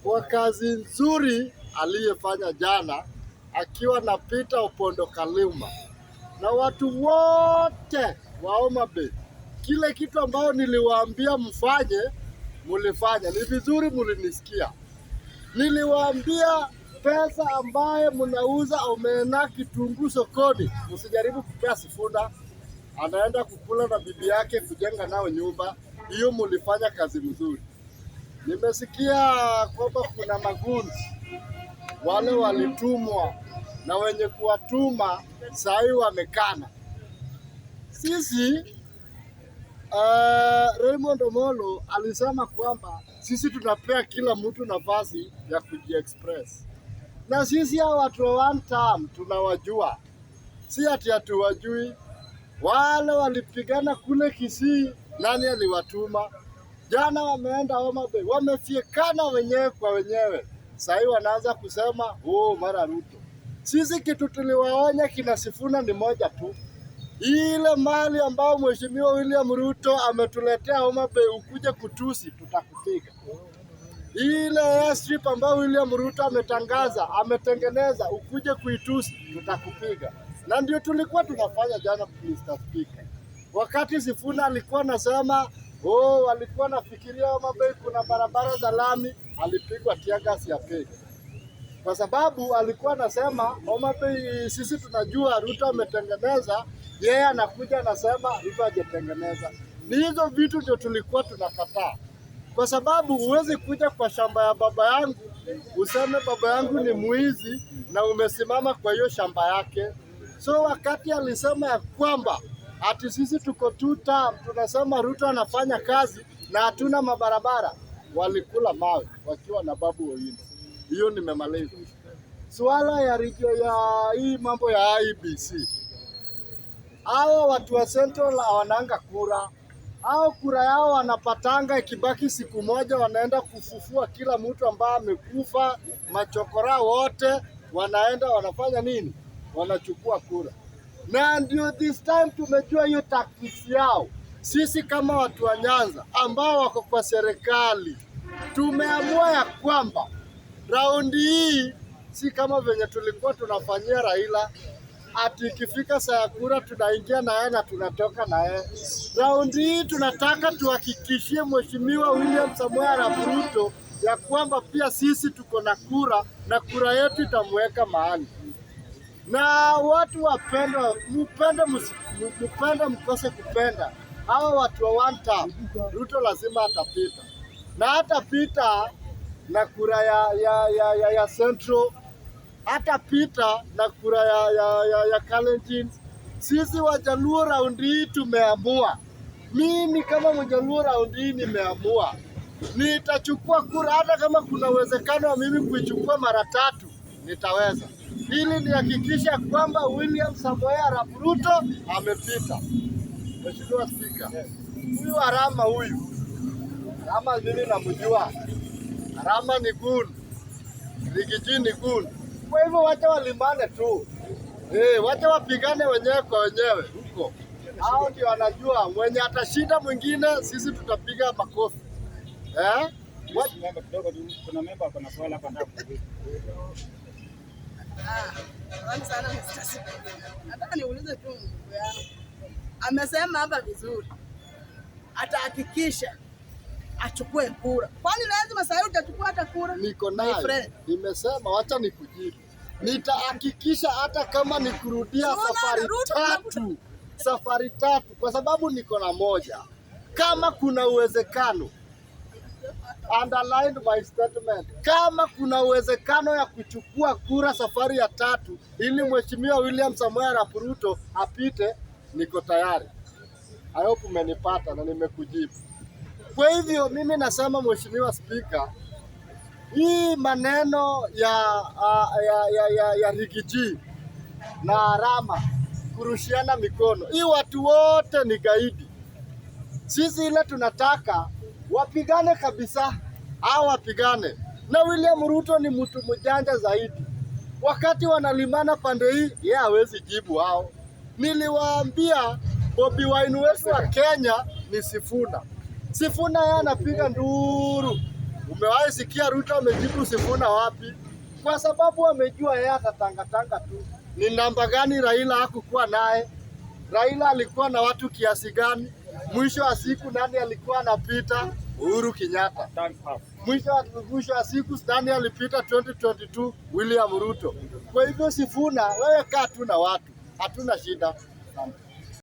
Kwa kazi nzuri aliyefanya jana akiwa na Peter Opondo Kaluma na watu wote wa Homa Bay. Kile kitu ambayo niliwaambia mfanye, mulifanya. Ni vizuri mulinisikia. Niliwaambia pesa ambaye mnauza omena, kitunguu sokoni, msijaribu kupea Sifuna, anaenda kukula na bibi yake kujenga nao nyumba. Hiyo mulifanya kazi mzuri. Nimesikia kwamba kuna magoons wale walitumwa na wenye kuwatuma sahii wamekana. Sisi Raymond Omolo alisema kwamba sisi tunapea kila mtu nafasi ya kujiexpress, na sisi hao watu wa one term tunawajua, si ati hatuwajui. Wale walipigana kule Kisii, nani aliwatuma? Jana wameenda Homa Bay, wamefyekana wenyewe kwa wenyewe. Sahii wanaanza kusema oh, mara Ruto. Sisi kitu tuliwaonya kina Sifuna ni moja tu, ile mali ambayo Mheshimiwa William Ruto ametuletea Homa Bay, ukuje kutusi, tutakupiga. Ile airstrip ambayo William Ruto ametangaza ametengeneza, ukuje kuitusi, tutakupiga. Na ndio tulikuwa tunafanya jana, Mr. Speaker. Wakati Sifuna alikuwa anasema oh, walikuwa nafikiria Homa Bay kuna barabara za lami, alipigwa teargas ya pili kwa sababu alikuwa anasema Homa Bay sisi tunajua Ruto ametengeneza, yeye anakuja anasema Ruto hajatengeneza. Ni hizo vitu ndio tulikuwa tunakataa, kwa sababu huwezi kuja kwa shamba ya baba yangu useme baba yangu ni mwizi na umesimama kwa hiyo shamba yake. So wakati alisema ya kwamba ati sisi tuko two term, tunasema Ruto anafanya kazi na hatuna mabarabara, walikula mawe wakiwa na Babu Owino. Hiyo nimemaliza. Suala ya ya hii mambo ya IEBC, hawa watu wa Central hawananga kura au kura yao wanapatanga ikibaki siku moja, wanaenda kufufua kila mtu ambaye amekufa, machokora wote wanaenda wanafanya nini? Wanachukua kura. Na ndio this time tumejua hiyo tactics yao. Sisi kama watu wa Nyanza ambao wako kwa serikali tumeamua ya kwamba raundi hii si kama venye tulikuwa tunafanyia Raila ati ikifika saa ya kura tunaingia na yeye na tunatoka na yeye. Raundi hii tunataka tuhakikishie Mheshimiwa William Samoei Arap Ruto ya kwamba pia sisi tuko na kura na kura yetu itamweka mahali. Na watu wapendwa, mpende mpende mkose kupenda, hawa watu wa one term, Ruto lazima atapita na hatapita na kura ya Central, hatapita na kura ya Kalenjin. Sisi Wajaluo raundi hii tumeamua, mimi kama Mjaluo raundi hii nimeamua nitachukua kura, hata kama kuna uwezekano wa mimi kuichukua mara tatu nitaweza, ili nihakikisha kwamba William Samoei Arap Ruto amepita. Mheshimiwa Spika, huyu Arama huyu Arama mimi namjua, Arama ni goon, Riggy G ni goon. Kwa hivyo wacha walimane tu, wacha wapigane wenyewe kwa wenyewe huko. Hao ndio wanajua mwenye atashinda mwingine, sisi tutapiga makofi eh? Member kidogo tu, kuna member ako na swali hapa nataka kuuliza. Ah, asante sana Mr. Speaker. Nataka niulize tu ndugu yangu. Amesema hapa vizuri. Atahakikisha achukue kura. Kwani lazima sasa utachukua hata kura? Niko My nayo, friend. nimesema, wacha nikujibu. Nitahakikisha hata kama ni kurudia Unaona, safari Ruto tatu, safari tatu, kwa sababu niko na moja. Kama kuna uwezekano, underline my statement, kama kuna uwezekano ya kuchukua kura safari ya tatu ili Mheshimiwa William Samoei Arap Ruto apite, niko tayari. I hope umenipata na nimekujibu. Kwa hivyo mimi nasema Mheshimiwa Spika, hii maneno ya Riggy G na Arama kurushiana mikono, hii watu wote ni gaidi. Sisi ile tunataka wapigane kabisa, au wapigane na William Ruto ni mtu mjanja zaidi. Wakati wanalimana pande hii, yeye hawezi jibu hao. Niliwaambia Bobi Wine wetu wa Kenya ni Sifuna. Sifuna yeye anapiga nduru, Umewahi sikia Ruto amejibu Sifuna wapi? Kwa sababu amejua yeye atatangatanga tu. Ni namba gani Raila hakukuwa naye? Raila alikuwa na watu kiasi gani? Mwisho wa siku nani alikuwa anapita? Uhuru Kenyatta. Thanks, half. Mwisho wa siku nani alipita 2022? William Ruto. Kwa hivyo Sifuna, wewe kaa tu na watu, hatuna shida.